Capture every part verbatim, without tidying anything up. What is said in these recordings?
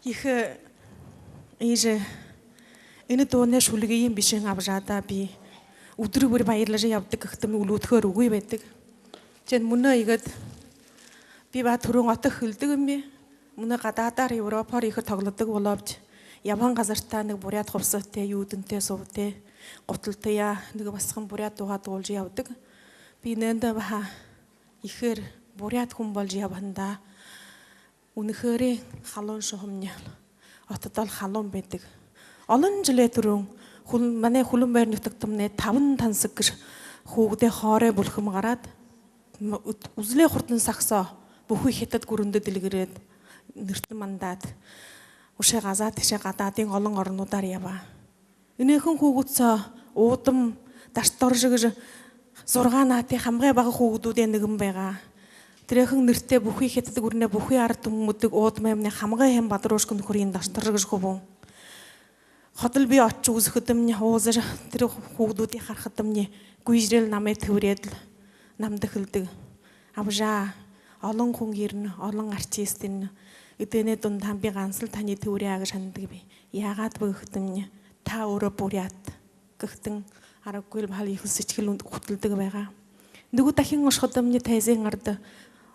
Ехэ, иижэ, энэ дуунай шүлэгыень бишыһэн абажа, би үдэр бүри баярлажа ябадаг гэхэдэмни үлөөдхөөр үгы байдаг. Тиигээд мүнөө иигээд би баһа түрүүн одоо хэлэдэг юм би. Мүнөө гадаадаар, Европоор ехэ тоглодог болообди. Ябаһан газартаа нэгэ буряад хубсаһатай, юудэнтэй, субатай, гуталтаяа нэгэ басаган буряад дуугаа дуулажа ябадаг. Би энээндэ баһа ехээр буряад хүн болжо ябаһандаа үнэхөөрөө халуун шуһамни, отодоол халуун байдаг. Олон жэлэй түрүүн хүл-, манай Хүлэн-Буйр нютагтамнай «Табан тансаг» гэжэ хүүгэдэй хоорой бүлхэм гараад, м-, үт-, үзэлэй хурдан саг соо бүхы Хитад гүрэндэ дэлгэрээд, нэрэтэ мандаад, үшөө газаа тээшээ, гадаадын олон оронуудаар ябаа. Энээхэн хүүгэд соо Уудам Дашадоржо гэжэ зургаан наһатай хамагай бага хүүгэдүүдэй нэгэн байгаа. Тэрээхэн нэрэтэй бүхы Хитад гүрэнэй бүхы арад түмэн мэдэдэг Уудамаймнай хамагай һайн бадарушка нүхэрынь Дашадоржо гэжэ хүбүүн. Ходол би ошожо үзэхэдэмни, уулзажа тэрэ хүүгэдүүдые харахадамни, гүйжэрөөл намайе тэбэреэд лэ намда хэлэдэг: «Абажаа, олон хүн ерэнэ, олон артист ерэнэ. Эдээнэй дундаһаань би гансал таниие тэбэряа гэжэ һанадаг би. Яагаад бэ гэхэдэмни, та өөрөө буряад», — гэхэдэнь, аргагүй баһал ехэл сэдьхэл үн-, хүтэлдэг байгаа. Нүгөө дахин ошоходомни, тайзын арада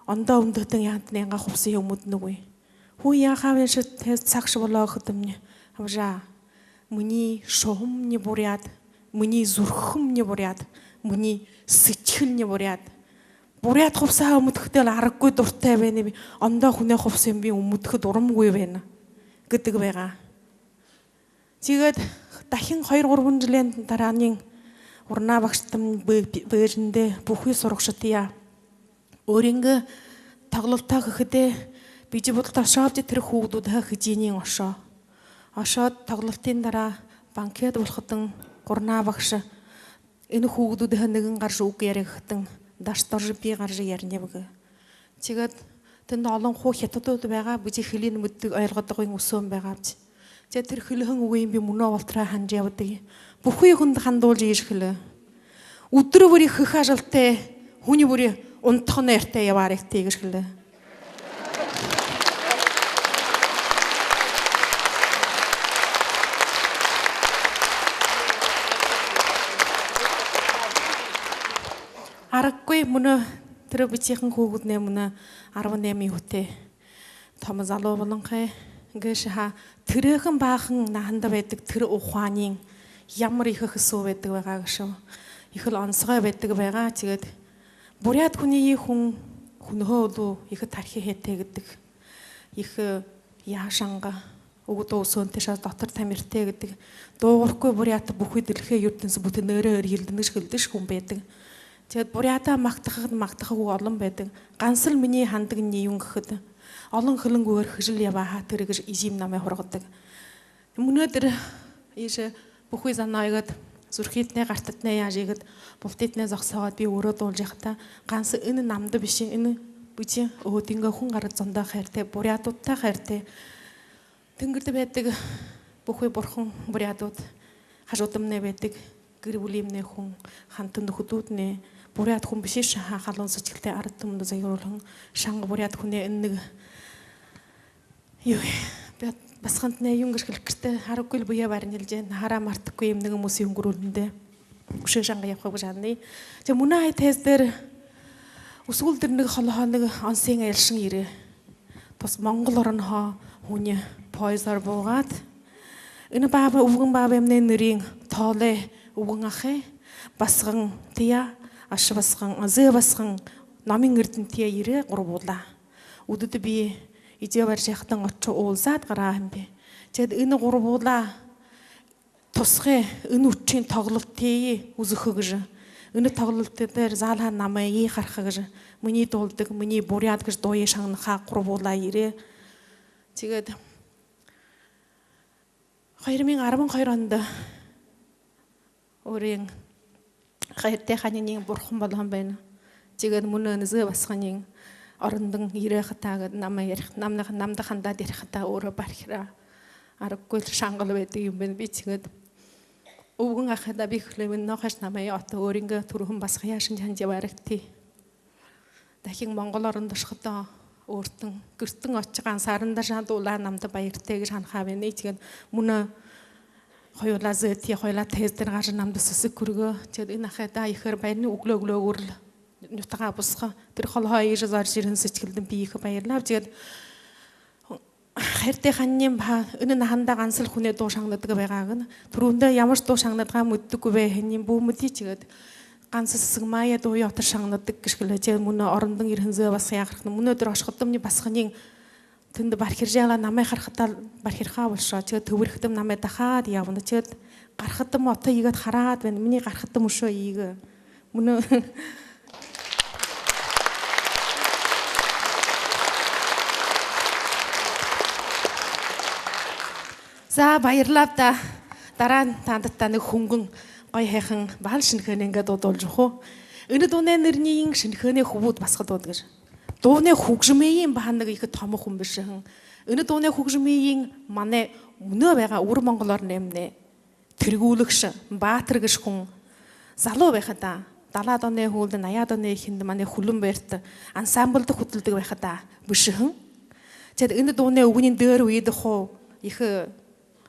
ондоо үндэһэтэн яһатанайнгаа хубсаһые үмдэнэгүй. Хүн яахаа байнши, тээ сагша болоо гэхэдэмни: «Абажаа, минии шуһамни буряад, минии зүрхэмни буряад, минии сэдьхэлни буряад. Буряад хубсаһаа үмдэхэдээ лэ аргагүй дуратай байнаб би. Ондоо хүнэй хубсаһыень би үмдэхэ дурамгүй байна», — гэдэг байгаа. Тиигээд дахин хоёр-гурбан жэлэй дараань Урнаа багшатамни бэ-, бэ-, бээжэндээ бүхы сурагшадтаяа: «Өөрынгөө тоглолтоо хэхэдээ, бидэ булта ошообди, тэрэ хүүгэдүүдһээ хэдынинь ошоо». Ошоод тоглолтын дараа банкет болоходонь Урнаа багша: «Энэ хүүгэдүүдһээ нэгэн гаража үг яри», — гэхэдэнь, Дашадоржо: «Би гаража яринаб», — гээ. Тиигээд тэндэ олон хуу хитадууд байгаа, бидэ хэлэеэ мэдэдэг, ойлгодогынь үсөөн байгаабди. Тиигээд тэрэ хэлэһэн үгыень би мүнөө болотороо һанажа ябадаг. Бүхы хүндэ хандуулжа иигэжэ хэлээ: «Үдэр бүри хэхэ ажалтай, һүни бүри унтаха нойртой ябаарайгты», — гэжэ хэлээ. Аргагүй, мүнөө тэрэ бишыхан хүүгэднай мүнөө арбан найман үһэтэй томо залуу болонхой гээшэ һаа, тэрээхэн баахан наһанда байдаг тэрэ ухааниинь ямар ехэ хэсүү байдаг байгаа гээшэб. Ехэл онсогой байдаг байгаа. Тиигээд буряад хүниие хүн хүнһөө үлүү ехэ тархи һайтай гэдэг. Ехэ яһа шанга, үгэ дуу үсөөнтэй, шаа дотор тамиртай гэдэг. Дуугаргүй буряадта бүхы дэлхэй юртэмсэ бүтэнөөрөө эрьелдэнэ гэжэ хэлэдэг хүн байдаг. Тиигээд буряадаа магтаха, магтахагүй олон байдаг. Гансал минии һанадагни юун гэхэдэ, олон хэлэнгүйгөөр хэжэл ябаа һаа, тэрэ гэжэ эжымни намайе һургадаг. Мүнөөдэр иигэжэ бүхы зоноо иигээд, зүрхыетнай, гартатнай яажа иигээд, бултыетнай зогсоогоод би өөрөө дуулажа ябахадаа, ганса энэ намда бэшэ, энэ бидэ өөһэдынгөө хүн арад зондоо хайратай, буряадуудта хайратай. Тэнгэридэ байдаг бүхы бурхан буряадууд, хажуудамнай байдаг гэр бүлымнай хүн, хамта нүхэдүүднай, буряад хүн бэшэшье һаа, халуун сэдьхэлтэй арад түмэндэ зорюулһан шанга буряад хүнэй энэ нэгэ юу, би басагантнай юун гэжэ хэлэхэ гэртээ, аргагүй лэ бэеэ баринилжа, наһаараа мартахагүй юм, нэгэ мүсэ үнгэрүүлэндээ үшөө шанга ябахаб гэжэ һананаб. Тээ мүнөө һая тайза дээрэ үсэгэлдэр нэгэ холоһоо нэгэ онсо айлшан ерээ. Тус Монгол оронһоо һүни поездоор буугаад, энэ баабай, үбгэн баабаймнай нэрын Тоолой үбгэн ахай, басагантаяа, аша басаган, зээ басаган, номин эрдэнитэ ерээ гурбуулаа. Үдэдэ би эдеэ барижа байхадань ошожо уулзаад гараа һэм би. Тиигээд энэ гурбуулаа тусхай, энэ үдшын тоглолтые үзэхэ гэжэ, энэ тоглолто дээрэ заал һаа намайе хараха гэжэ, минии дуулдаг, минии буряад гэжэ дууе шагнаха гурбуулаа ерээ. Тиигээд хоёр мянга арбан хоёр ондо өөрын хайратай ханиниинь бурхан болоһон байна. Тиигээд мүнөө энэ зээ басаганиинь орондонь ерээ хадаа гээд намайе ярих, намда, намда хандаад ярихадаа, өөрөө бархираа. Аргагүй лэ шангал байдаг юм байна. Би тиигээд үбгэн ахайдаа би хэлээ: «Мүнөөхиишье намайе одоо өөрынгөө түрүүһэн басагаяа шэнги һанажа ябаарайгты. Дахин Монгол орондо ошоходоо Өөртөө гэртээ ошожо гансаарандаа дуулаа намда баяртай гэжэ һанахаа байнаб. Тиигээд мүнөө хоюулаа зээтэ, хоюулаа тезтэр гаража намда сэсэг хүргөө. Тиигээд энэ ахайдаа ехээр баярнай үглөө үглөөгүүрэл нютагаа бусаха. Тэрэ холоһоо иигэжэ зорижо ерэһэн сэдьхэлдэнь би ехэ баярлааб. Тиигээд хайратай ханиинь, баһа энэ наһандаа ганса л хүнэй дуу шагнадаг байгаа гэнэ. Түрүүндэ ямаршье дуу шагнадагаа мэдэдэггүй байһаниинь бү мэдэе. Тиигээд ганса Сэсэгмаай дууе отор шагнадаг гэжэ хэлээ. Тиигээд мүнөө орондонь ерэһэн зөө баһа яахархина. Мүнөөдэр ошоходомни басаганиинь тэндэ бархиржа яалаа, намайе харахадаа бархирхаа болошоо. Тиигээд тэбэрхэдэм намайе дахаад ябана. Тиигээд гарахадам ото иигээд хараад байна. Минии гарахадам үшөө иигээ. Мүнөө. За, баярлааб даа. Дараань таанадтаа нэгэ хүнгэн гоё һайхан баһал Шэнэхээнэйнгээ дуу дуулажа үгэхүү. Энэ дуунай нэрэниинь Шэнэхээнэй хүбүүд басагад дуудаг гэжэ. Дуунай хүгжэмыень баһа нэгэ ехэ томо хүн бэшэһэн. Энэ дуунай хүгжэмыень манай мүнөө байгаа Үбэр Монголоор нэмнэ. Тэргүүлэгшэ Баатар гэжэ хүн залуу байхадаа, далаад оной һүүлдэ, наяад оной эхиндэ манай Хүлэн байрта ансамбльда хүтэлдэг байхадаа бэшэһэн. Тиигээд энэ дуунай үгэниинь дээрэ үедэ хуу ехэ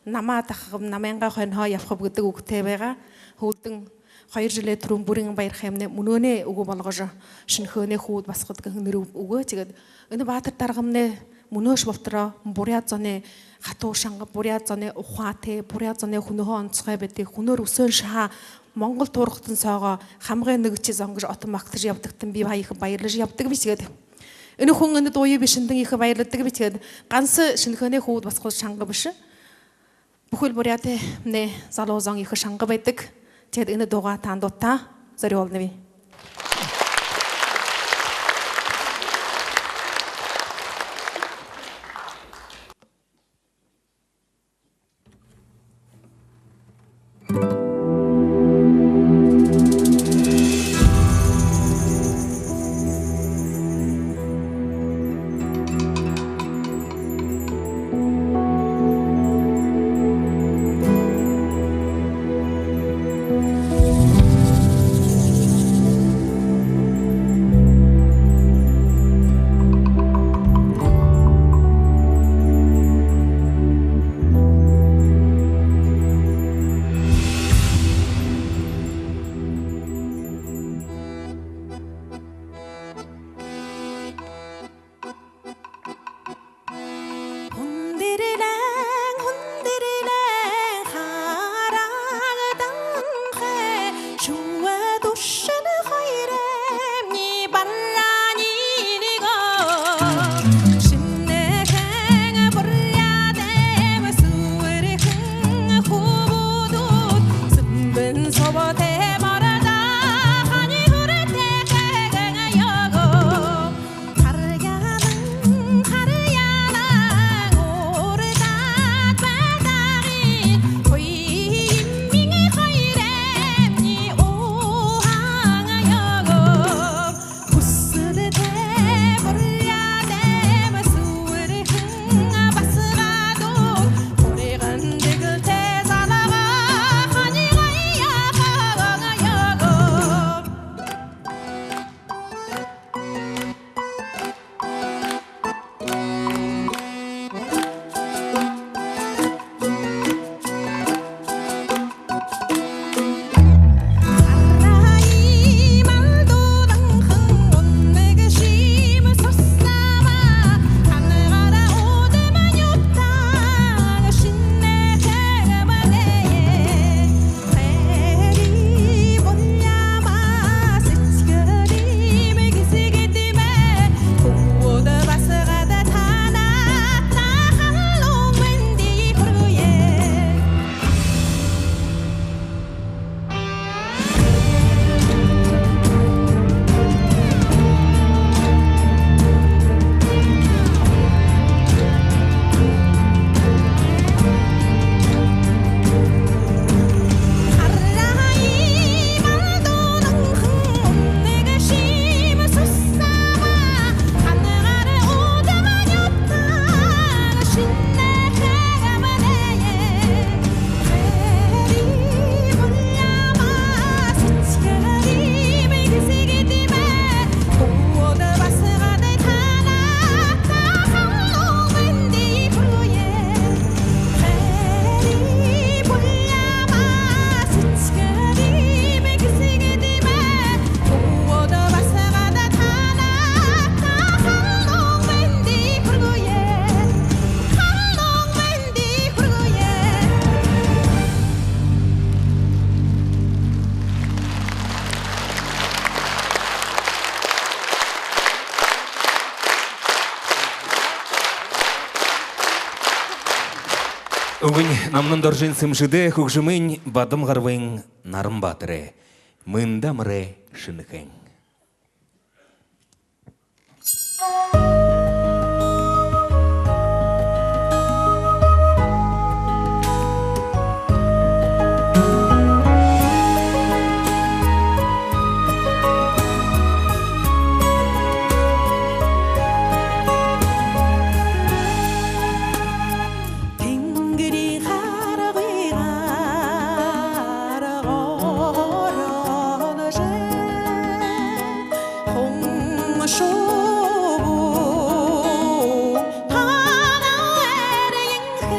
намаа дахахаб, намайнгаа хойноһоо ябахаб гэдэг үгэтэй байгаа. Һүүлдэнь хоёр жэлэй түрүүн бүрин баярхаймнай мүнөөнэй үгэ болгожо, Шэнэхээнэй хүбүүд басагад гэһэн нэрэ үгөө. Тиигээд энэ Баатар даргамнай мүнөөшье болотороо буряад зоной хатуу шанга, буряад зоной ухаатай, буряад зоной хүнһөө онсохой байдаг, хүнөөр үсөөн шаһаа Монгол туургатан соогоо хамагай нэгэшье зон гэжэ ото магтажа ябадагтань би баһа ехэ баярлажа ябадаг би. Тиигээд энэ хүн энэ дууе бэшэһэндэнь ехэ баярладаг би. Тиигээд ганса Шэнэхээнэй хүбүүд басагад шанга бэшэ, бүхы л Буряадаймнай залуу зон ехэ шанга байдаг. Тиигээд энэ дуугаа таанадта зорюулнаб. Үгэнь Намнан Доржын «Сэмжэдэй» хүгжэмынь Бадма-Гарбын Наран-Баатарай «Мэндэ амарай, Шэнэхээн». Тэнгэриин харгыгаар гаргажа, хун шубуун танаа эрьенхэй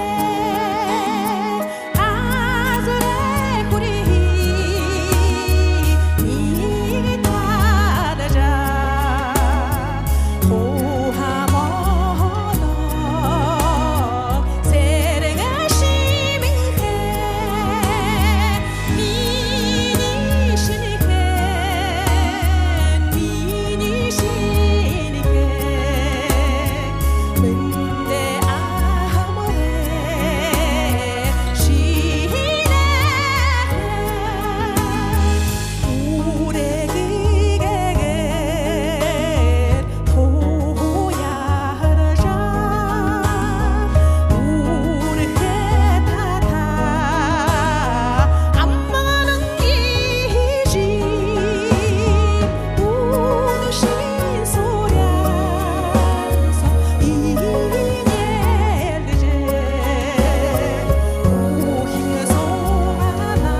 газарай хүрьһэн иигэжэ таадажа, хуу хамаатай сэрэгэн шэмэнхэй, минии Шэнэхээн, минии Шэнэхээн, мэндэ амарай, Шэнэхээн. Үрэхэ гэгээн тууяаржа, үрэхэ татаа амгалан эжы, үншэн сууряа соо иигэжэ үхин суугаалаа.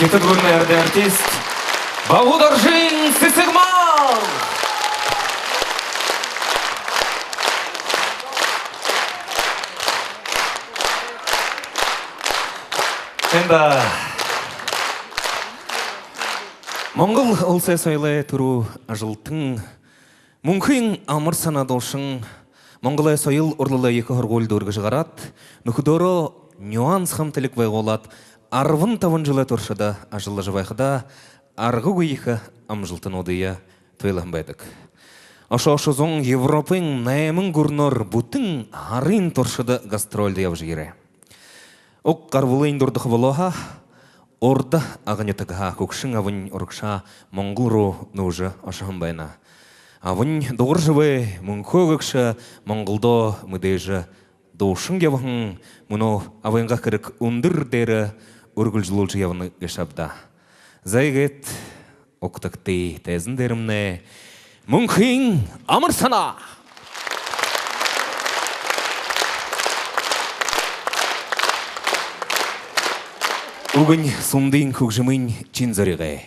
Хитад гүрэнэй арадай артист Багуудоржын Сэсэгмал. Танда Монгол уласай соёлой түрүү ажалтан, Мүнхын Амар Санаа дуушан, Монголой соёл урлалай ехэ һургуули дүүргэжэ гараад, нүхэдөөрөө «Нюанс» хамталиг байгуулаад, арбан табан жэлэй туршада ажаллажа байхадаа, аргагүй ехэ амжалтануудые туйлаһан байдаг. Ошоошо зон Европын найман гүрэнөөр бүтэн һарын туршада гастрольдо ябажа ерээ. Уг гарбалынь дурдаха болоо һаа, урда Ага нютагһаа хүгшэн абань урагшаа Монгол руу нүүжэ ошоһон байна. Абань дугаржа бай, Мүнхөө гэгшэ Монголдоо мэдээжэ дуушан ябаһан, мүнөө абынгаа хэрэг үндэр дээрэ үргэлжэлүүлжэ ябана гээшэ ааб даа. За, иигээд угтагты тайзан дээрэмнай Мүнхын Амар Санаа. Үгэнь Сундын, хүгжэмынь Чинзоригой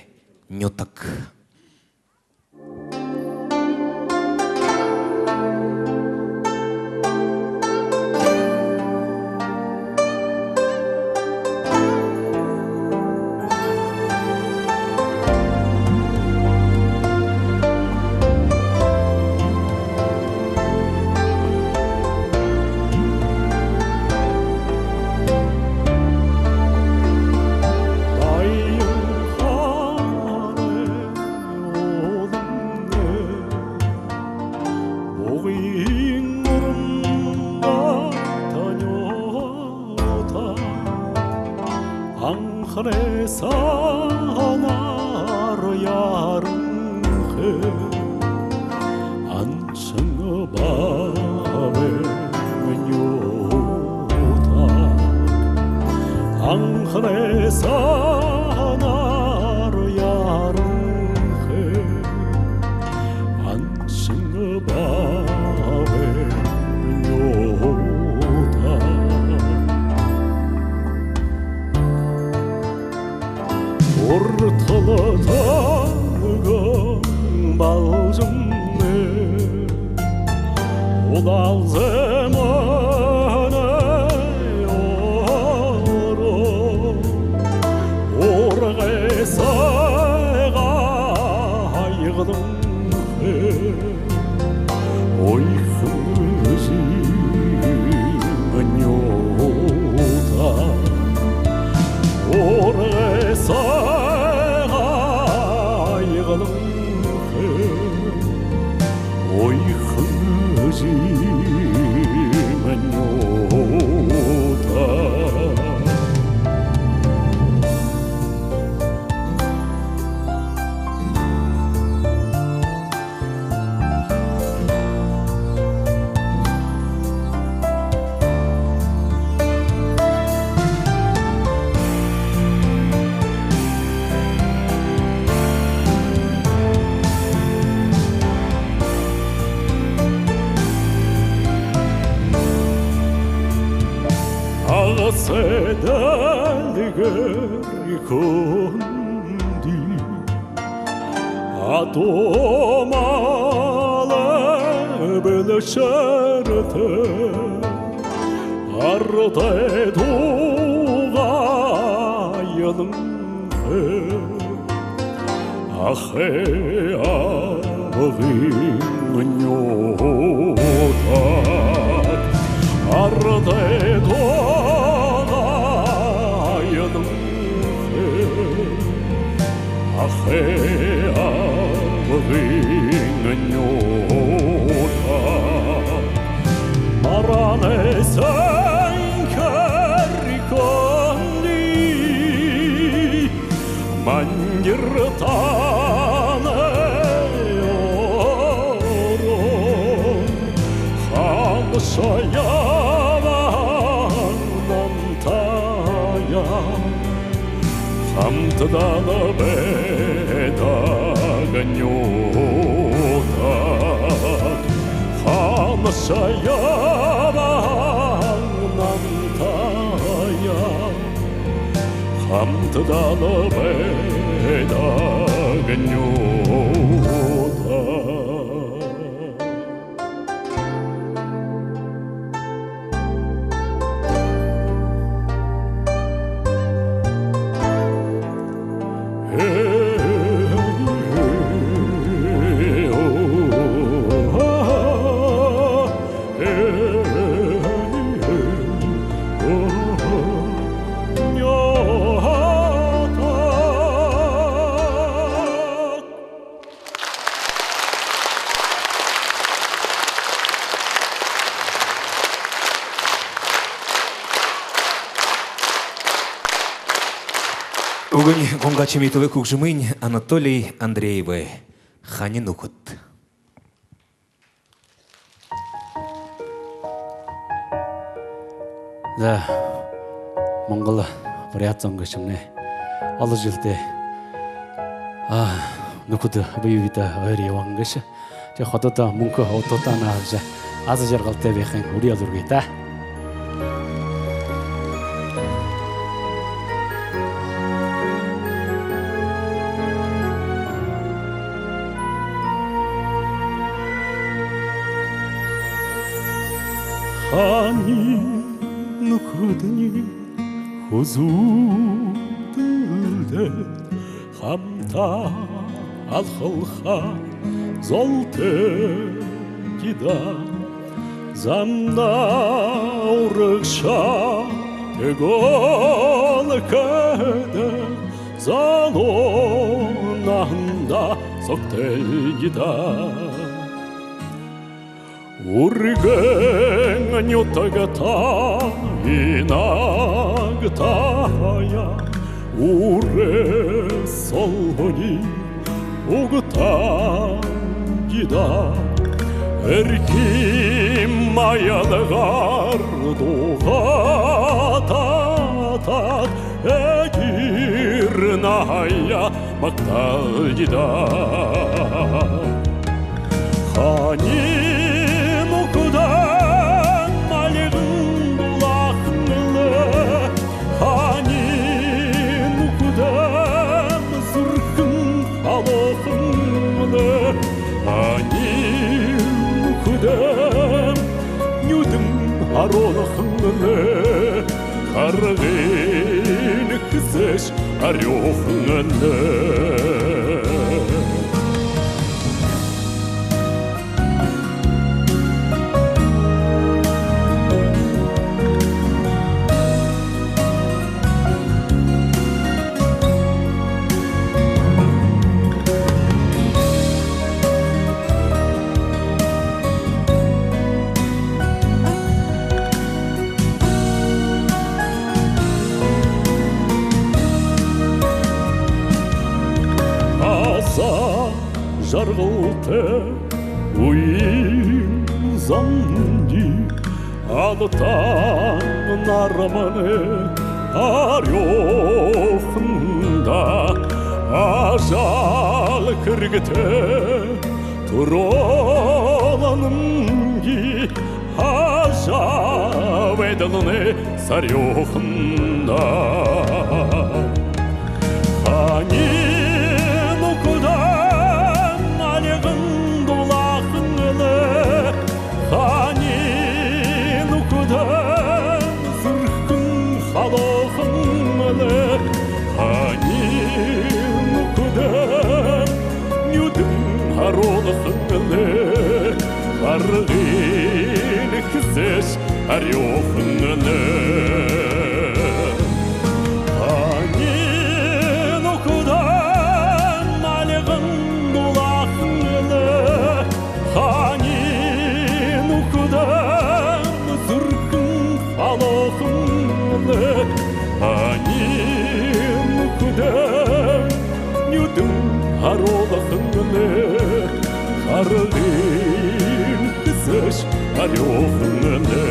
«Нютаг». Саанаар яаранхай аншан баабай нютаг. Анханай саанаар яаранхай аншан баабай нютаг. Уртхалта үгэн Балжамнай, Улаалзай манай орон, ургай сайгаа Аягаланхай ойхин эжымни нютаг. Ургай сайгаа Аягаланхай ойхин эжымни нютаг. Агасай дэлгэр хүндэ адуу мал бэлшээртэ, арадай дуугаа Аягаланхай, ахай абгайн нютаг. Арадай дуугаа Аягаланхай, ахай абгайн нютаг. Маранай сэнхир хүндэ Мангир танай орон, ханша ябаан намтаяа хамтадаа байдаг нютаг. Ханша ябаан намтаяа хамтадаа байдаг нютаг. Үгэнь Гунга Чимитовэй, хүгжэмынь Анатолий Андреевэй. «Хани нүхэд». За, Монгол буряад зон гээшэмнай олон жэлдээ, а, нүхэд бэе бэедээ ойро ябаһан гээшэ. Тиигээд хододоо мүнхэ удхатаяа абажа, аза жаргалтай байхын үри алуургыт даа. Хани нүхэдни хүзүүдэлдэ хамтаа алхалха золтой гида. Замдаа урагшаа тиигээд лэ хэдэ, залуу наһандаа согтой гида. Үргэн нютагтаа, инагтаяа Үрэ солони угтаа гидаа, эрхим аялгаар дуугаа татаад, эдир наһаяа магтаа гидаа. Хани нүхэдэм альган дулаахан лэ, хани нүхэдэм зүрхэн халуухан лэ, хани нүхэдэм нюдэн һаруулхан лэ, харгын хэзээш арюухан лэ. Аза жаргалтай үеын зондо Алтан нарманай арюуханда ажал хэрэгтэ түрүүлэнги, ажабайдалнай сарюуханда. Хани нүхэдэм альган дулаахан лэ, хани нүхэдэм зүрхэн халуухан лэ, хани нүхэдэм нюдэн һаруулхан лэ, харгын хэзээш арюухан лэ. Хани нүхэдэм альган дулаахан лэ, хани нүхэдэм зүрхэн халуухан лэ, хани нүхэдэм нюдэн һаруулхан лэ, харгын хэзээш арюухан лэ.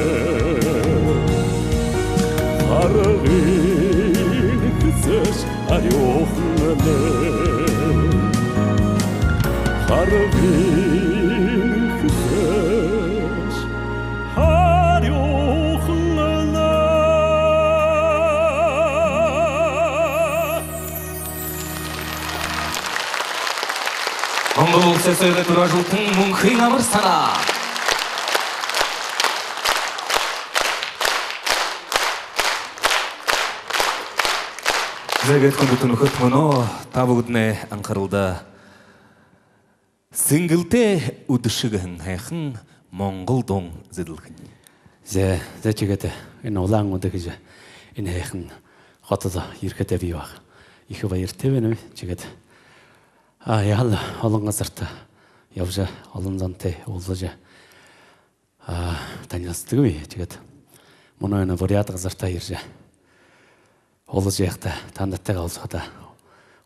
Харгын хэзээш арюухан лэ. Харгын хэзээш арюухан лэ. Монгол уласай соёлой түрүү ажалтан «Мүнхын амар санаа». Зай, гээд, хүндэтэ нүхэд, мүнөө та бүгэдэнэй анхаралда «Сэнгэлтэй үдэшэ» гэһэн һайхан монгол дуун зэдэлхэнь. Зай, зай, тиигээд энэ Улаан-Үдэ гэжэ энэ һайхан хотодо ерэхэдээ би баһа ехэ баяртай байнаб. Тиигээд, а, яһала олон газарта ябажа, олон зонтой уулзажа, а, танилсадагби. Тиигээд мүнөө энэ буряад газарта ерэжэ уулзажа байхада, таанадтайгаа уулзахада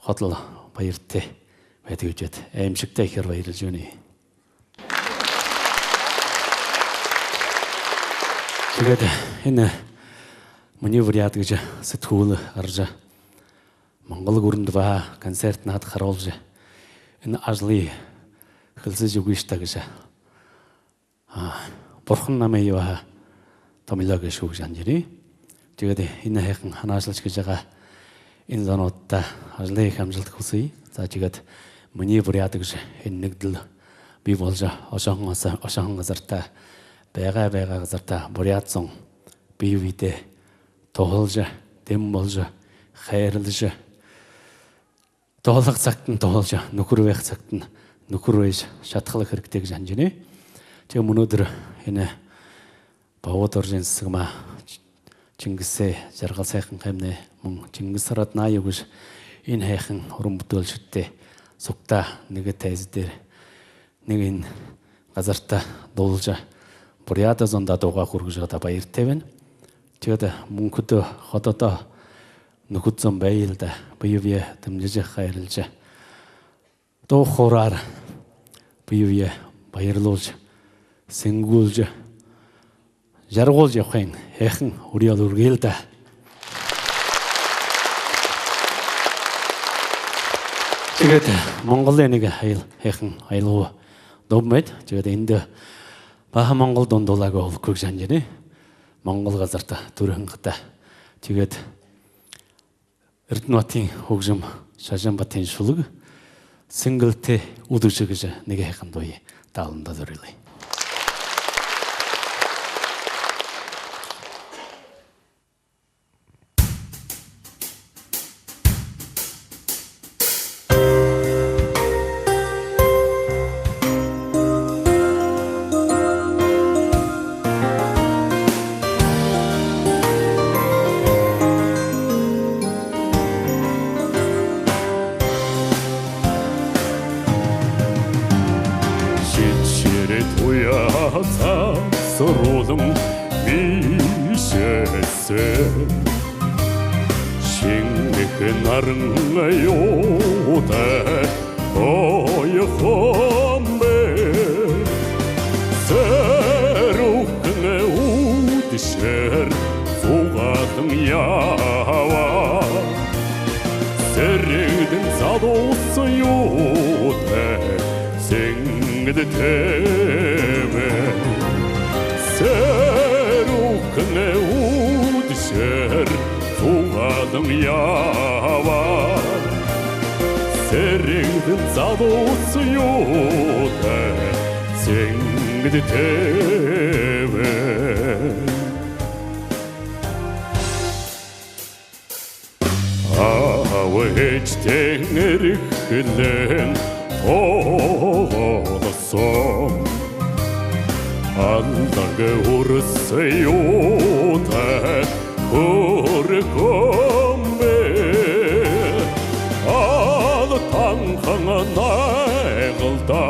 ходол баяртай байдаг гэжэ, аймшагтай ехээр баярлажа байна. Тиигээд энэ «Минии буряад» гэжэ сэтгүүлэ гаража, Монгол гүрэндэ баһа концерт наадахаяа харуулжа, энэ ажалые хэлсэжэ үгыш даа гэжэ, а, бурхан намайе баһа томилоо гээшэ гү гэжэ һанажа байнаб. Тиигээд энэ һайхан һанааша ажаллажа байгаа энэ зонуудта ажалдаа ехэ амжалта хүсэе. За, тиигээд «Минии буряад» гэжэ энэ нэгдэл бии боложо, ошоһон, ошоһон газартаа, байгаа, байгаа газартаа буряад зон бэе бэедээ туһалжа, дэм боложо, хайрлажа, туһалха сагтань туһалжа, нүхэр байха сагтань нүхэр байжа шадахал хэрэгтэй гэжэ һанажа байнаб. Тиигээд мүнөөдэр энэ Баба Доржын Сэсэгмаа, Чингисэй, Жаргал Сайханхаймнай, мүн Чингис Раднаев гэжэ энэ һайхан уран бүтээлшэдтэй сугтаа нэгэ тайза дээрэ, нэгэ энэ газарта дуулажа, буряад зондоо дуугаа хүргэжэ байгаадаа баяртай байнаб. Тиигээд Мүнхэдөө, хододоо Нүхэд зон байел даа, бэе бэеэ дэмжэжэ, хайрлажа, дуу хоороор бэе бэеэ баярлуулжа, сэнгүүлжэ, жаргуулжа ябахын һайхан үреэл үргыел даа. Тиигээд Монголой нэгэ һай-, һайхан аялга дуун байна. Тиигээд эндэ баһа монгол дуун дуулаагүй болохо гэжэ һанажа байна. Монгол газарта түрэһэн хадаа. Тиигээд Эрдэнэбатын хүгжэм, Шажанбатын шүлэг, «Сэнгэлтэй үдэшэ» гэжэ нэгэ һайхан дууе таанадта зорюулая. Шэнжэрэ туяа сасаруулан бэшэһэн, шэнгэхэ наран юутай һойхон бэ. Сэрүүхэн үдэшээр зугаалан ябаа. Сэрэгдэн залуусаюутай сэнгэдтэй бэ. Сэрүүхэн үдэшээр зугаалан ябаа. Сэрэгдэн залуусаюутай сэнгэдтэй бэ. Аба эжытэй эрхэлэн тоолоһон, алдаг үрсэ юутай хүрэхөөн бэ. Алтан хангалта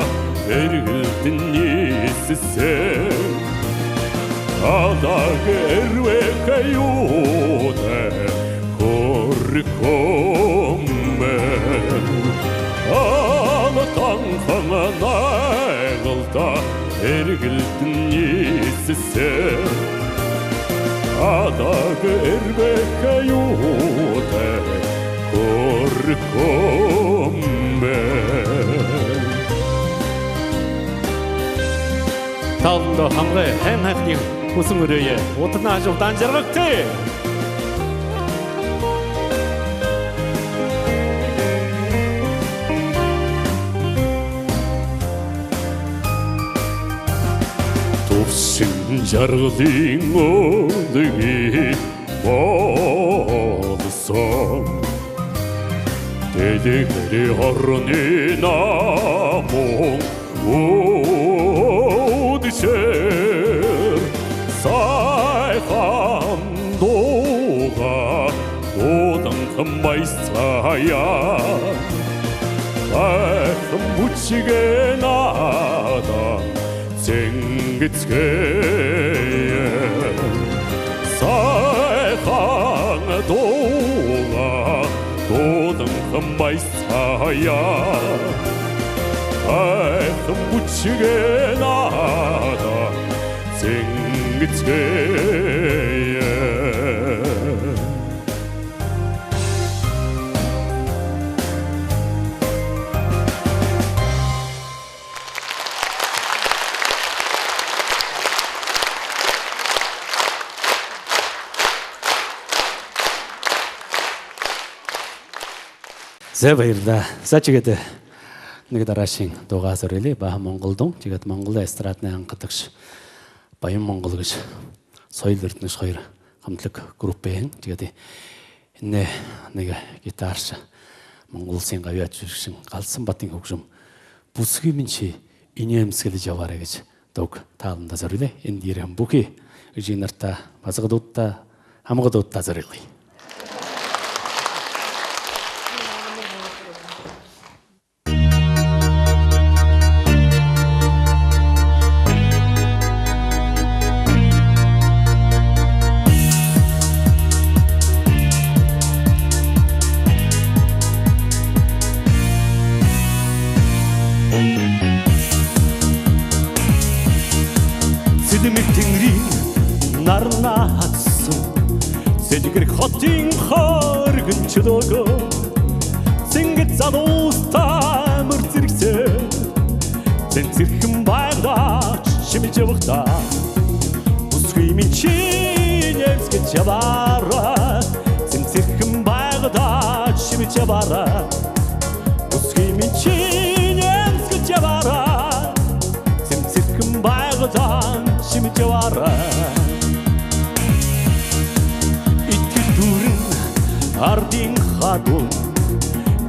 эргэлтэн ниисэһэн, адаг эрбээхэй юутай хүрэхөөн бэ. Алтан хангалта эргэлтэн ниисэһэн, адаг эрбээхэй юутай хүрэхөөн бэ. Таанадта хамагай һайн һайханай хүсэн үреэ, утаһан ажал, удаан жаргагты. Түбшэн жаргалай үлгы болоһон, дэлхэй ороной намуу үдэшээр һайхан дуугаа дуулан баясхаяа. Һайхан бүжэгээр наадажа сэнгэцгээе. Һайхан дуугаа дуулан баясхаяа. Һайхан бүжэгээр наадажа сэнгэцгээе. За, баярлаа. За, тиигээд нэгэ дараашань дуугаа зорюулая. Баһа монгол дуун. Тиигээд Монголой эстрадын анхадагша Баян-Монгол гэжэ Соёл Эрдэнэш хоёр хамтлаг групп байна. Тиигээд энэ нэгэ гитарша, Монгол Уласай габьяата шэнжэрэгшэн Галсан Батын хүгжэм «Бүсэгүй минь ши, энеэмсэглэжэ ябаарай» гэжэ дуугаа таанадта зорюулая. Эндэ ерэһэн бүхы эжынэртэ, басагадуудта, хамагадуудта зорюулая. Тэнгэриин нарна хадсан, Сэдьгэл хотын хоргон шүлөөгөө, Цэнгэл залуутай морин зэрэгсээ, Цэмцэрхэн байгалаа шэмэжэ ябахадаа, Бүсгүй минь ши нэмсэжэ ябаарай. Цэмцэрхэн байгалаа шэмэжэ ябаарай. Бүсгүй минь ши нэмсэжэ ябаарай. Цэмцэрхэн байгалаа шэмэжэ ябаарай. Итгэл дүүрэн ардын хадуун,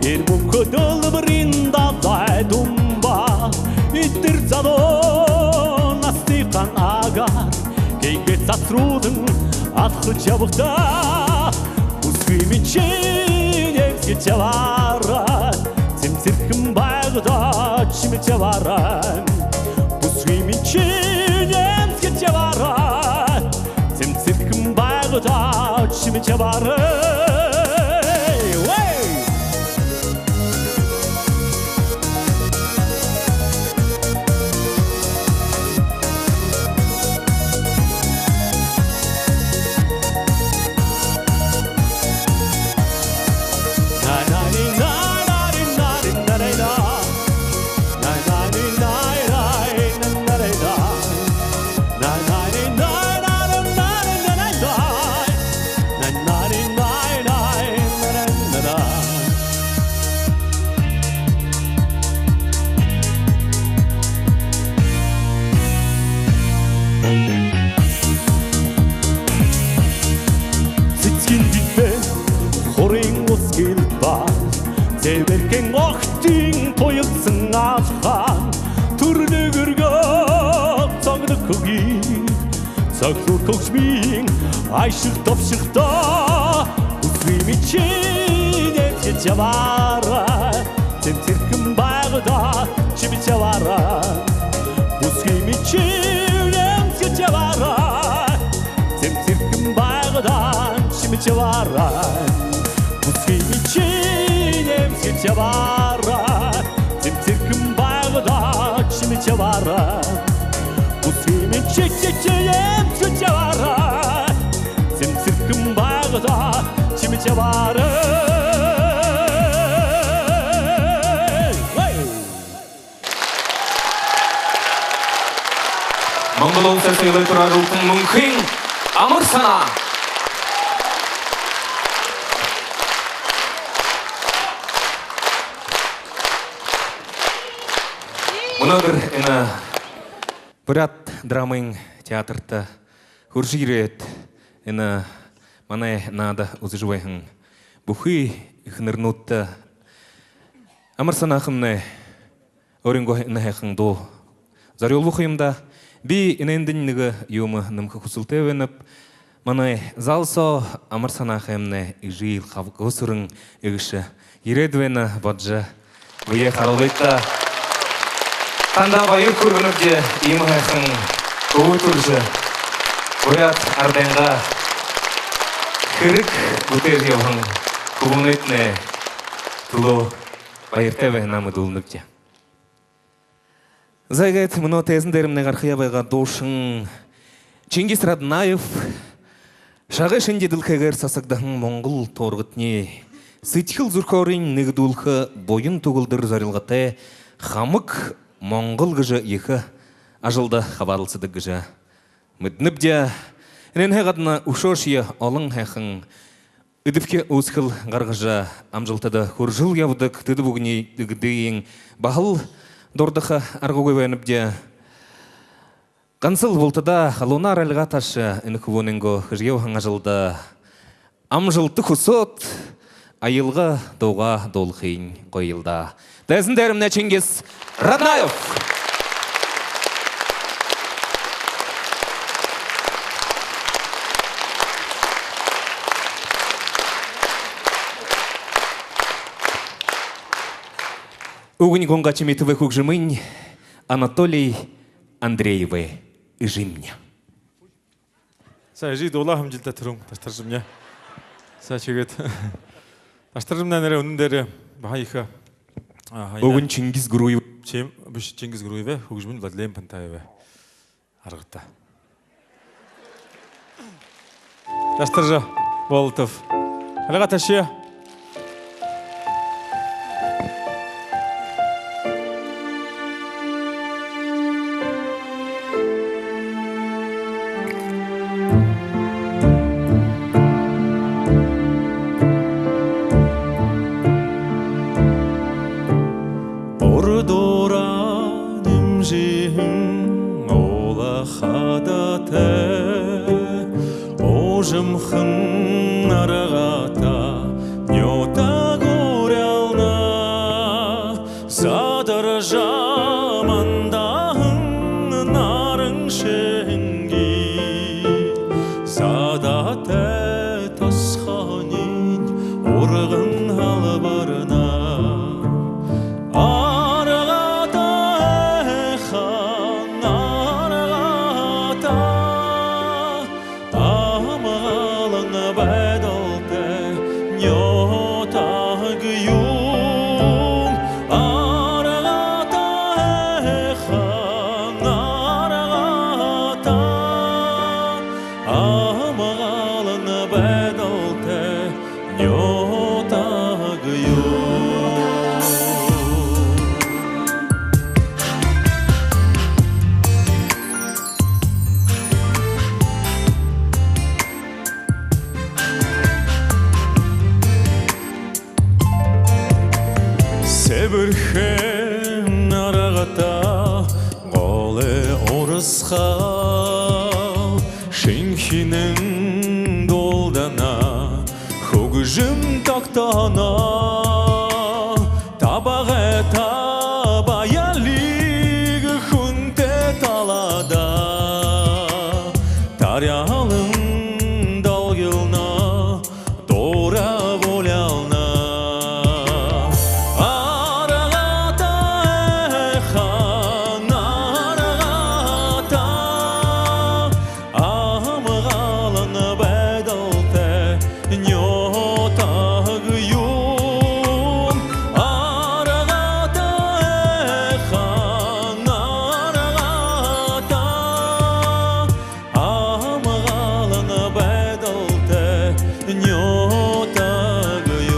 эрэ мүнхэ дэлбэрэн далай дунда, эдир залуу наһатайхан агаар, гээ сасаруудан адхажа ябахадаа, Бүсгүй минь ши нэмсэжэ ябаарай. Цэмцэрхэн байгалаа шэмэжэ ябаарай. Бүсгүй минь ши нэмсэжэ ябаарай. Цэмцэрхэн байгалаа шэмэжэ ябаарай. Вэй! Сэсэгын дидэ хурын ус гэлбаа, Сэбэрхэн охидын туйлсан алхаан, түрэлөө үргөө цогног хүгжөөр, сахюур хүгжэмэй айшиг тобшогдоо, Бүсгүй минь ши нэмсэжэ ябаарай. Цэмцэрхэн байгалаа шэмэжэ ябаарай. Бүсгүй минь ши нэмсэжэ ябаарай. Цэмцэрхэн байгалаа шэмэжэ ябаарай. Бүсгүй минь ши нэмсэжэ ябаарай. Цэмцэрхэн байгалаа шэмэжэ ябаарай. Бүсгүй минь ши, ши, ши нэмсэжэ ябаарай. Цэмцэрхэн байгалаа шэмэжэ ябаарай. Вэй! Монгол Уласай соёлой тура ажаллаһан мүнхын амар һанаа. Мүнөөдэр энэ Буряад драмын театрта хүрэжэ ерээд, энэ манай наада үзэжэ байһан бүхы эхэнэрнүүдтэ амар һанаахаймнай өөрынгөө энэ һайхан дуу зорюулба ха юм даа. Би энээндэнь нэгэ юумэ нэмэхэ хүсэлтэй байнаб. Манай зал соо амар һанаахаймнай эжы Хабгасүрэн эгэшэ ерээд байна, бодожо, бэеэ харуулыт даа. Танда баяр хүргэнэбди, иимэ һайхан дуу түрэжэ, буряад арадайнгаа хэрэг бүтээжэ ябаһан хүбүүнэйтнай түлөө баяртай байһанаа мэдүүлнэбди. За, иигээд мүнөө тайзан дээрэмнай гарахаяа байгаа дуушан Чингис Раднаев, шагай шэнги дэлхэйгээр сасагдаһан монгол туургатанай сэдьхэл зүрхөөрынь нэгэдүүлхэ буян түгэлдэр зорилготой «Хамаг Монгол» гэжэ ехэ ажалда хабаадалсадаг гэжэ мэдэнэбди. Энээнһээ гадна үшөөшье олон һайхан эдэбхи үүсхэл гаргажа, амжалтада хүрэжэл ябадаг тэдэ бүгэдые баһал дурдаха аргагүй байнабди. Гансал бултадаа халуунаар альгаа тааша энэ хүбүүнэйнгөө хэжэ ябаһан ажалда амжалта хүсөөд, аялга дуугаа дуулахынь гоёл даа. Тайзан дээрэмнай Чингис Раднаев. Үгэнь Гунга Чимитовэй, хүгжэмынь Анатолий Андреевэй «Эжымни». За, эжы дуулаа һэмди даа, түрүүн таштаржамни. За, тиигээд таштаржамнай нэрэ үнэн дээрээ баһа ехэ, а, һаяна. Үгэнь Чингис Гуруев. Чим-, бэшэ, Чингис Гуруевэй, хүгжэмынь Владлен Пантаевай. Аргата. Дастаржа Болотов. Альга ташая. Урдуураа нэмжыһэн уула хадатай, уужамхан аргата нютаг уряална. Садаржа мандаһан наран шэнги садатай тосхониинь урган һалбарна. Аргата, һайхан аргата, амгалан байдалтай нютаг юм. Аргата, һайхан аргата, амгалан байдалтай нютаг юм. Сэбэрхэн аргата голой урасхал, шэнхинэн дуулдана, хүгжэм тогтоно. Табагай табаялиг хүнтэй талада, таряалан долгилно, дуурабуулялна. Аргата, һайхан аргата, амгалан байдалтай нютаг юм. Аргата, һайхан аргата, амгалан байдалтай нютаг юм.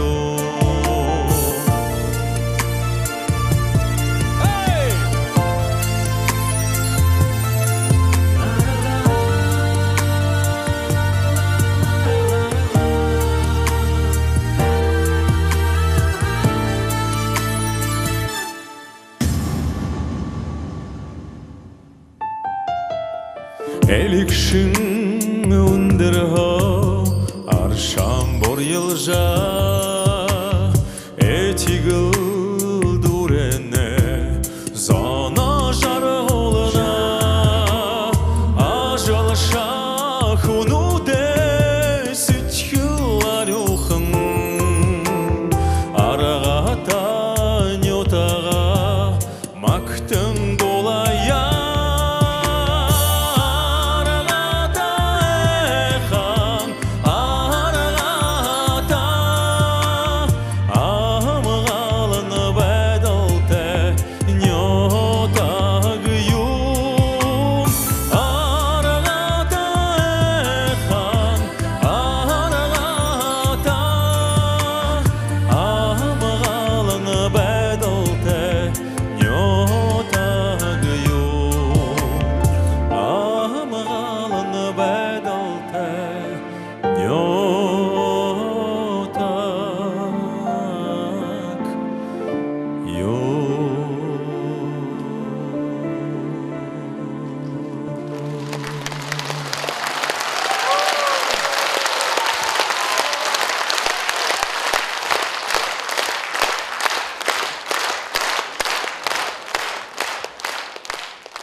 Элигшэн үндэрһөө аршаан бурьялжа, этигэл дүүрэнэй зоноо жаргуулна. Ажалша хүнүүдэй сэдьхэл арюухан аргата нютагаа магтан дуулая. Аргата, һайхан аргата, амгалан байдалтай нютаг юм. Аргата, һайхан аргата, амгалан байдалтай нютаг юм. Амгалан байдалтай нютаг юм.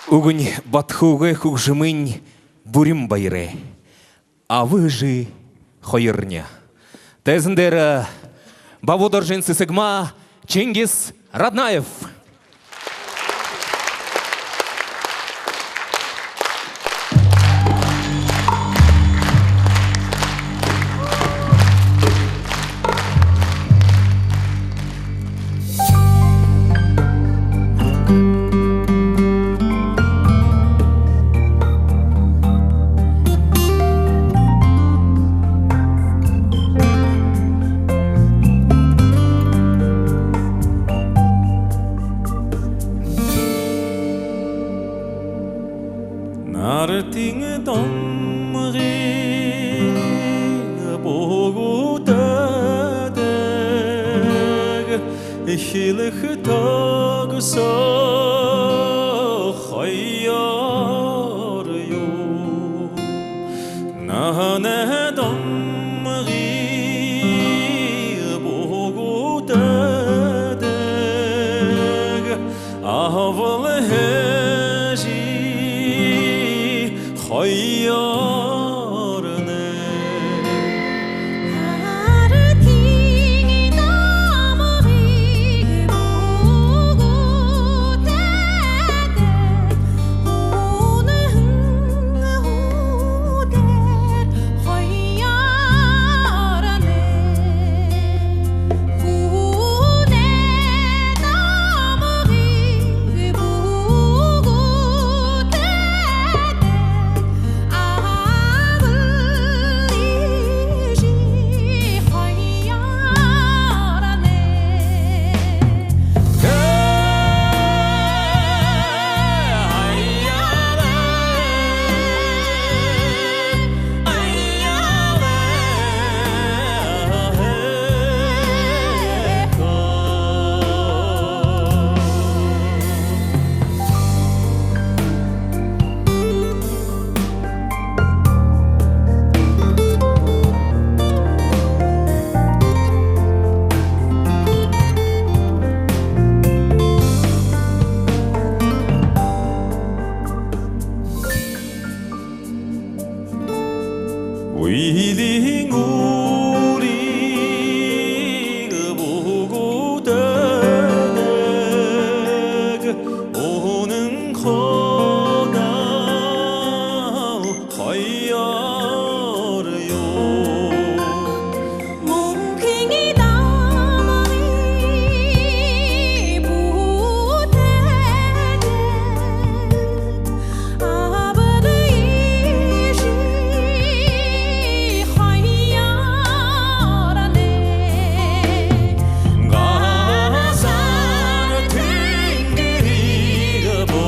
Үгэнь бодхогүй, хүгжэмынь бүрин баярай. Аба эжы хоёрни. Тайзан дээрэ Бабу Доржын Сэсэгма, Чингис Раднаев. Артын домгые бүгэдэ эхилхэ тогсо хоёр юу. Наһанай домгые бүгэдэ абал хэжэ хоёрнай. Артын домгые бүгэдэ үнэн һүдээр хоёрнай. Хүнэй домгые бүгэдэ абал хэжэ хоёрнай. Үйлын үрые бүгэдэ үнэн һүдээр хоёр юу. Мүнхын домгые бүгэдэ абал хэжэ хоёрнай. Газар тэнгэриие бүгэдэ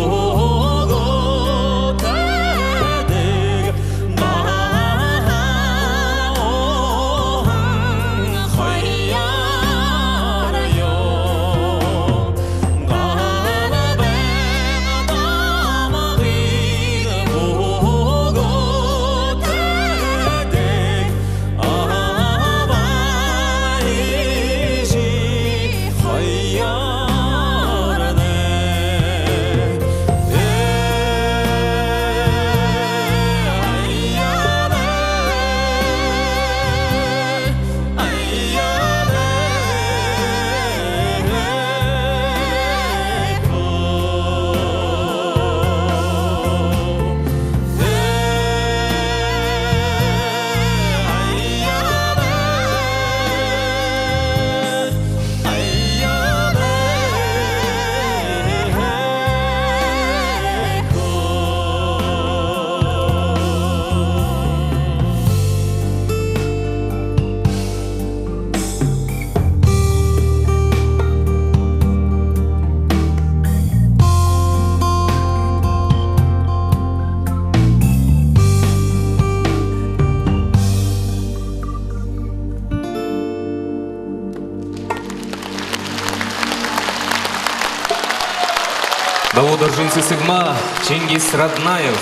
Дабуу Доржын Сэсэгма, Чингис Раднаев.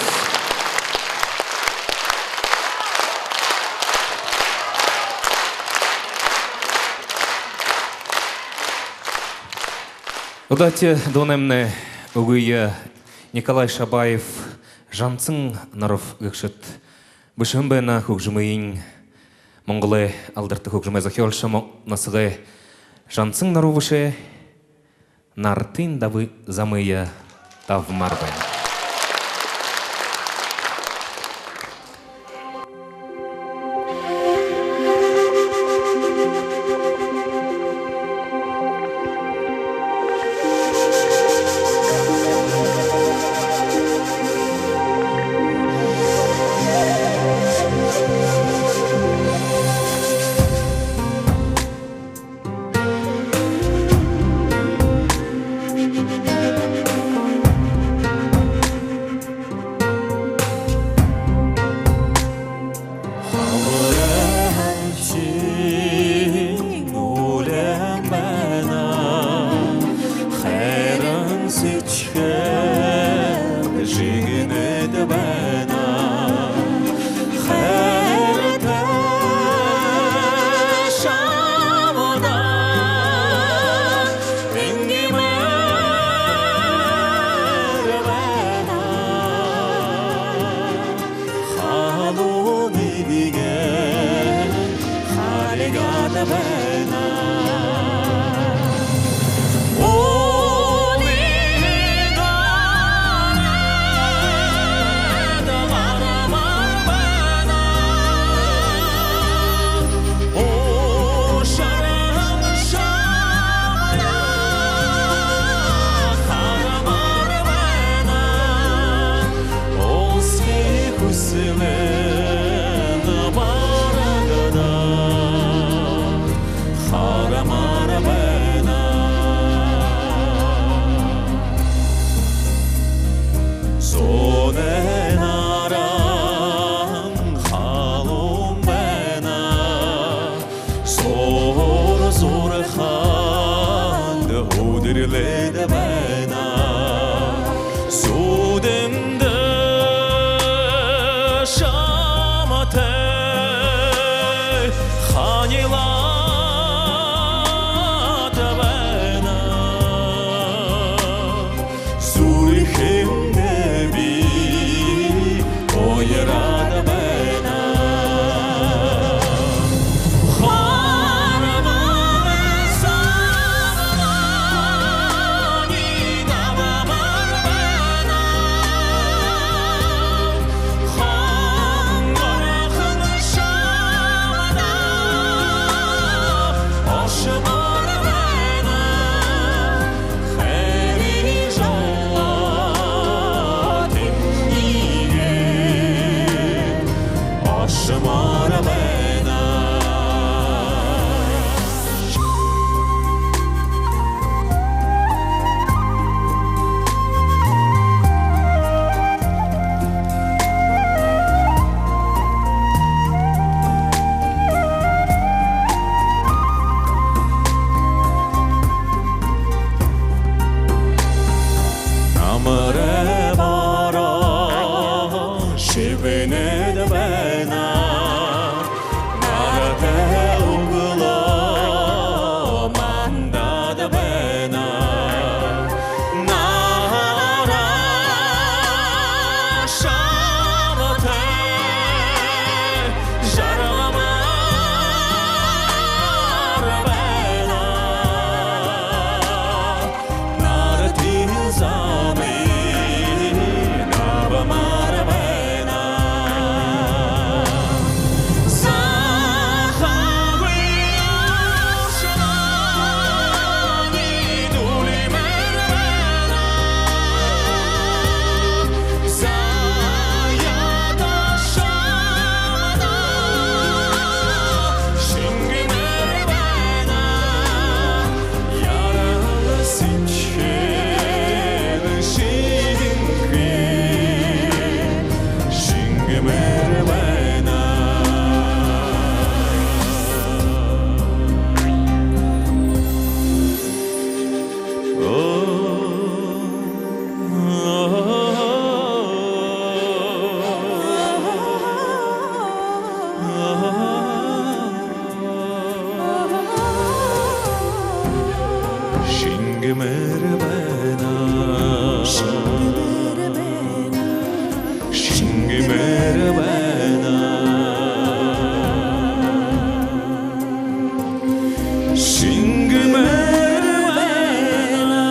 Удаадахи дуунаймнай үгые Николай Шабаев, Жамцан Норов гэгшэд бэшэһэн байна. Хүгжэмыень Монголой алдарта хүгжэмэй зохёолшо, Мо-, Насагай Жамцан Норов бэшээ. «Нартын дабы-, замые» табимаар байна. Энэдэ байна хайрата шамда энгимээр байна. Халуун эдигэ халигад байна. Ууны гарад гармаар байна. Ушарһан шамда гармаар байна. Уусхы хүсэлэй барагда гармаар байна. Зунай наран халуун байна. Зуур зуурханда үдэрлээд байна. Зүүдэндэ шамтай ханилаад байна. Зүрхэндэ би уяраад байна. Гармаар саблаанай дабамаар байна. Хонгорхон шамда ошомоор байна. Хайрын жолоо тэмнигэн ошомоор байна. Намарай бороо шэбэнээд байна. Наратай үглөө мандаад байна. Наран шамтай жаргамаар байна. Наран тиин замай дабамаар байна. Захагүй оршолоной дүүлимээр байна. Заяата шамда шэнгимээр байна. Яарал сэдьхэл шэнгэнхэй шэнгимээр байна. Шэнгимээр байна. Шэнгимээр байна. Шэнгимээр байна.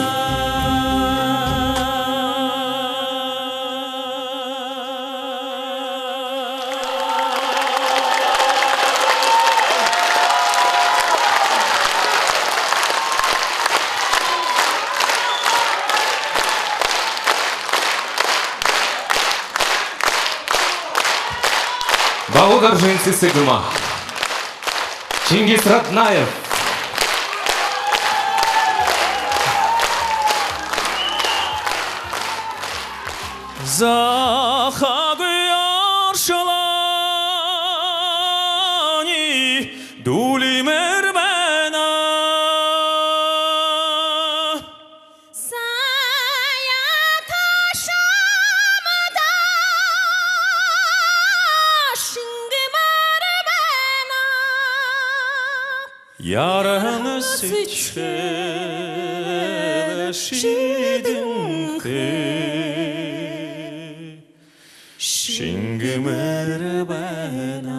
Баһа Доржын Цыцыгма. Чингис Раднаев. Захагүй оршолоной дүүлимээр байна. Заяата шамда Яран сэдьхэл шэдэнхэй шэнгэмээр байна.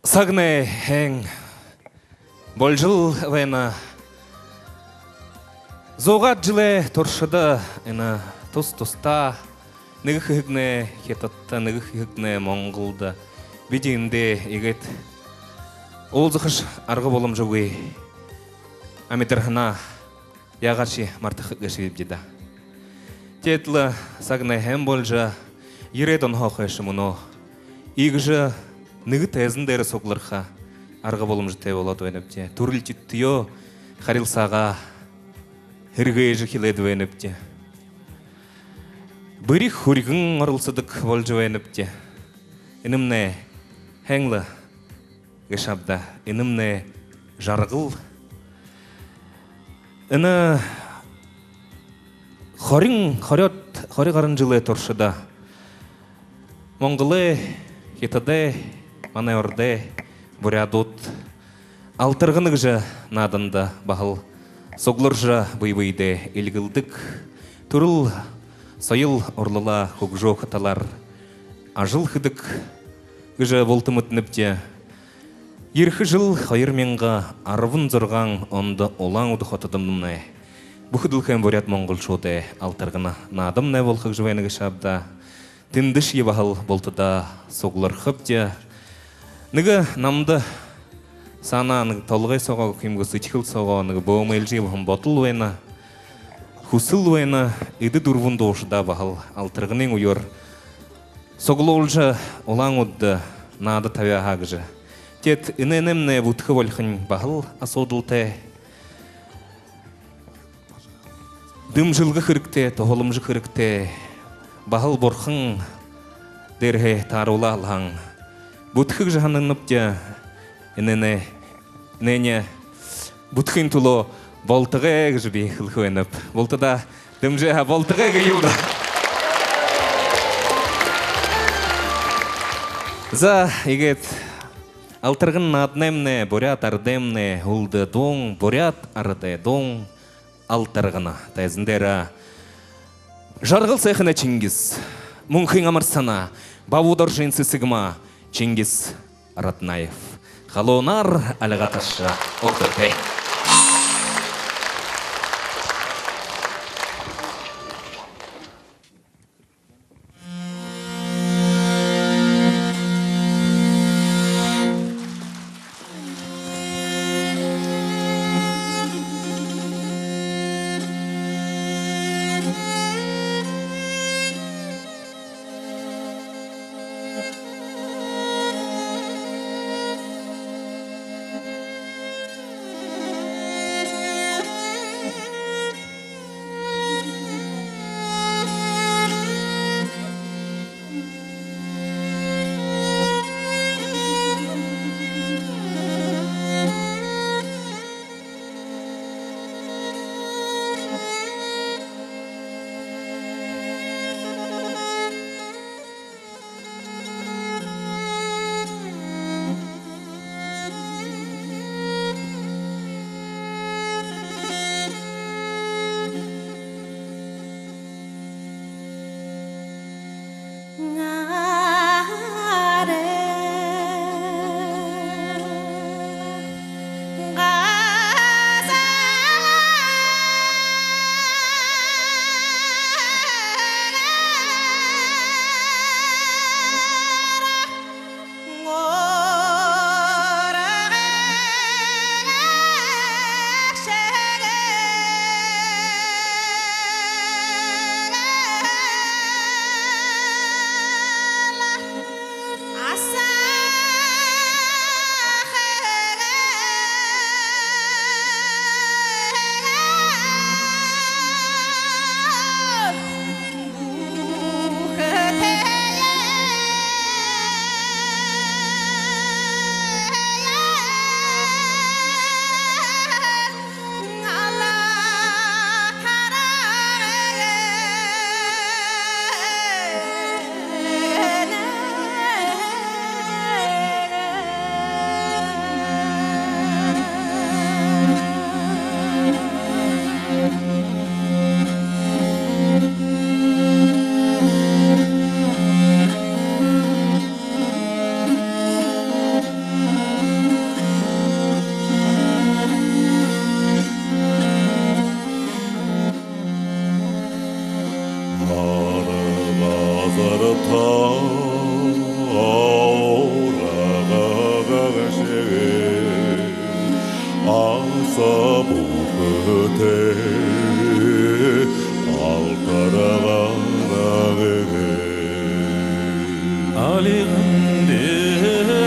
Сагнай һайн болжол байна. Зуугаад жэлэй туршада энэ тус тустаа, нэгэ хэһэгнай Хитадта, нэгэ хэһэгнай Монголдо бидэ эндээ иигээд уулзахаш арга боломжогүй амидарһанаа яагааршье мартаха гээшэбибди даа. Тиигээд лэ сагнай һайн болжо, ерээд онһоо хойшо мүнөө иигэжэ нэгэ тайзан дээрэ суглараха арга боломжотой болоод байнабди. Түрэл тиитэеэ харилсаагаа һэргээжэ эхилээд байнабди. Бэри хүрьгэн оролсодог болжо байнабди. Энэмнай һайн лэ гээшэ ааб даа. Энэмнай жаргал. Энэ хорин, хорёод, хори гаран жэлэй туршада Монголой, Хитадай, манай Ородой буряадууд «Алтаргана» гэжэ нааданда баһал сугларжа, бэе бэедээ эльгэлдэг, түрэл соёл урлалаа хүгжөөхэ талаар ажал хэдэг гэжэ булта мэдэнэбди. Ерэхэ жэл хоёр мянга арбан зургаан ондо Улаан-Үдэ хотодомнай бүхэдэлхэйн буряад-монголшуудай «Алтаргана» наадамнай болохо гэжэ байна гээшэ ааб даа. Тэндэшье баһал бултадаа суглархабди. Нэгэ намда саана нэгэ толгой соогоо гэхэ юм гү, сэдьхэл соогоо нэгэ бөөмэйлжэ ябаһан бодол байна, хүсэл байна. Эдэ дүрбэн дуушадаа баһал «Алтарганын» үеэр суглуулжа, Улаан-Үдэдэ наада табяа һаа гэжэ. Тиигээд энээнэймнай бүтэхэ болохонь баһал асуудалтай. Дэмжэлгэ хэрэгтэй, туһаламжа хэрэгтэй. Баһал бурхан дээрэһээ тааруулаа һаань, бүтэхэ гэжэ һананабди. Энээнэй, энээнэй бүтэхын түлөө болтогой гэжэ би хэлэхэ байнаб. Бултадаа дэмжээ һаа, болтогой гэе юм даа. За, иигээд «Алтаргана» нааданаймнай, буряад арадаймнай һүлдэ дуун, буряад арадай дуун «Алтаргана». Тайзан дээрэ «Жаргал сайханай Чингис», «Мүнхын амар санаа», «Бабуудоржын сэсэгмаа», Чингис Раднаев. Халуунаар альга ташажа үгтэгты. Алиган дээрэ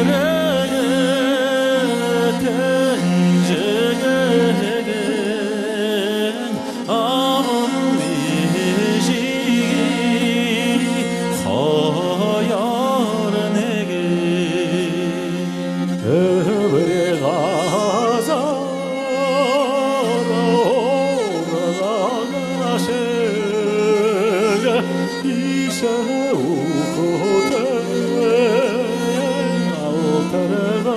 тэнжээгээ Аман эжы хоёр нэгэ. Эбэр газар ургагашаг, иишэ үхэтэй алтарга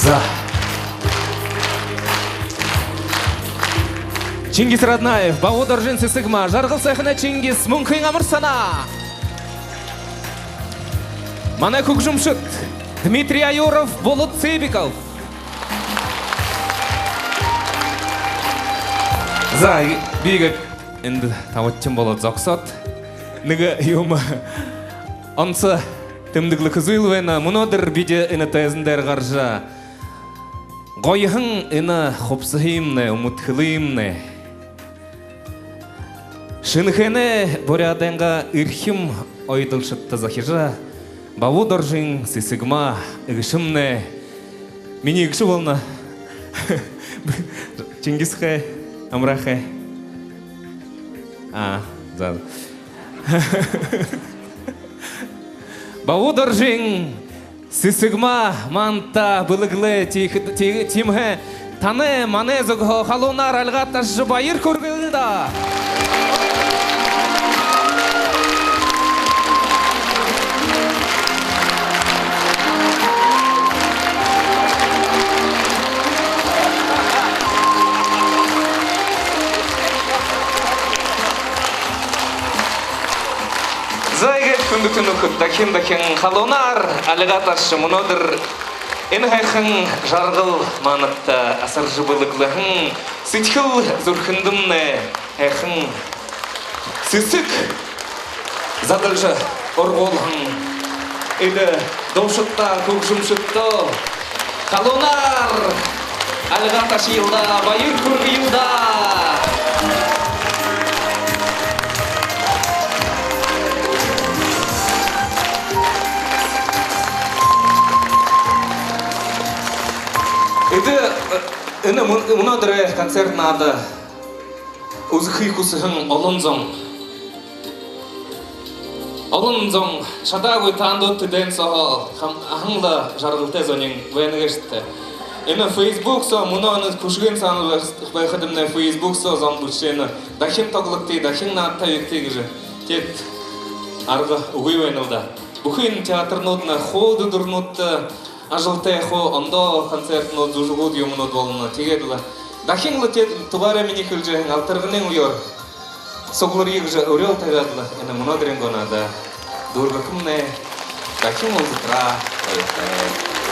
За. Чингис Раднаев, Бабу Доржын «Сэсэгма», «Жаргал сайхана, Чингис», «Мүнхын амар санаа». Манай хүгжэмшэд Дмитрий Аюров, Болот Цыбиков. За, би гээд эндэ табадахи болоод зогсоод, нэгэ юумэ, онсо тэмдэглэхэ зүйл байна. Мүнөөдэр бидэ энэ тайзан дээрэ гаража, гоёхон энэ хубсаһыемнай, үмэдхэлыемнай, Шэнэхээнэй буряадайнгаа эрхим оёдолшодто захижа, Бабу Доржын «Сэсэгма» эгэшэмнай, минии эгэшэ болоно. Чингис ахай, Амра ахай. А, за. Бабу Доржын «Сэсэгма» манда бэлэглээ, тиихэдэ, тии-, тиимэһээ танай, манай зүгһөө халуунаар альга ташажа, баяр хүргэнэл даа. За, иигээд, хүндэтэ нүхэд, дахин-дахин халуунаар альга ташажа, мүнөөдэр энэ һайхан жаргал манда асаржа бэлэглэһэн сэдьхэл зүрхэндэмнай һайхан сэсэг задалжа ургуулһан эдэ дуушадта, хүгжэмшэдтэ халуунаар альга ташаял даа, баяр хүргэел даа. Эдэ, э, энэ мүн-, мүнөөдэрэй концерт наада үзэхые хүсэһэн олон зон. Олон зон шадаагүй, таанадууд тэдэн сооһоо хам-, һайн лэ жаргалтай зонууд байна гээшэт. Энэ Facebook соо, мүнөө энэ хүшэгэй саана байхадамнай Facebook соо зон бэшэжэ байна: дахин тоглогты, дахин наадтаа байгты гэжэ. Теэд арга үгы байна лэ даа. Бүхы энэ театрнууднай хуу үдэрнүүдтэ ажалтай, хуу ондоо концертнүүд, зүжэгүүд, юумэнүүд болоно. Тиигээд лэ дахин лэ теэд тугаараа минии хэлэжэ байһан Алтарганын үеэр сугларая гэжэ үреэл табяад лэ, энэ мүнөөдэрэйнгөө наада дүүргэхэмнай. Дахин уулзатараа, баяртай.